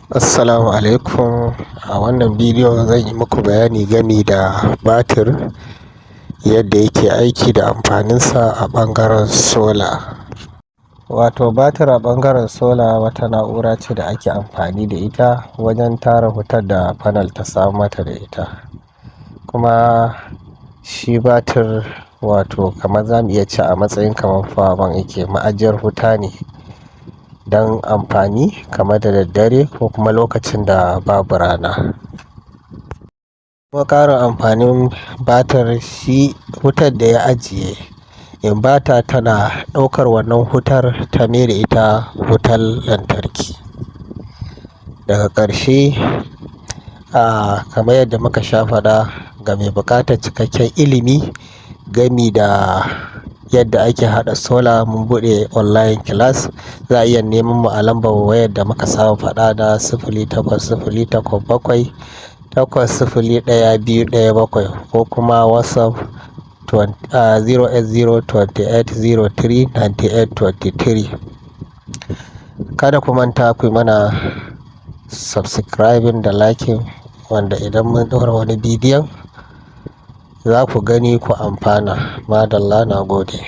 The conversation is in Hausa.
Assalamu alaikum. A wannan bidiyon zan yi muku bayani game da batir, yadda yake aiki da amfaninsa a ɓangaren sola. Wato batir a ɓangaren sola wata na'ura ce da ake amfani da ita wajen tara wutar da panel ta samar mata da ita. Kuma shi batir, wato kamar za mu iya cewa a matsayin kamar power bank yake, ma'ajiyar wuta ne don amfani kamar da daddare ko kuma lokacin da babu rana. Kuma ƙarin amfanin batir, shi wutar da ya ajiye, inverter tana ɗaukar wannan wutar ta mai da ita wutar lantarki. Daga ƙarshe, kamar yadda muka sha faɗa, ga mai buƙatar cikakken ilimi gami da yadda ake haɗa sola, mun buɗe online class. Za a iya neman mu a lambar wayar da muka saba faɗa na 08087801217 ko kuma WhatsApp 08028039823. Kada ku manta ku yi mana subscribing da liking, wanda idan mun ɗaura wani bidiyon za ku gani ku amfana. Madalla, na gode.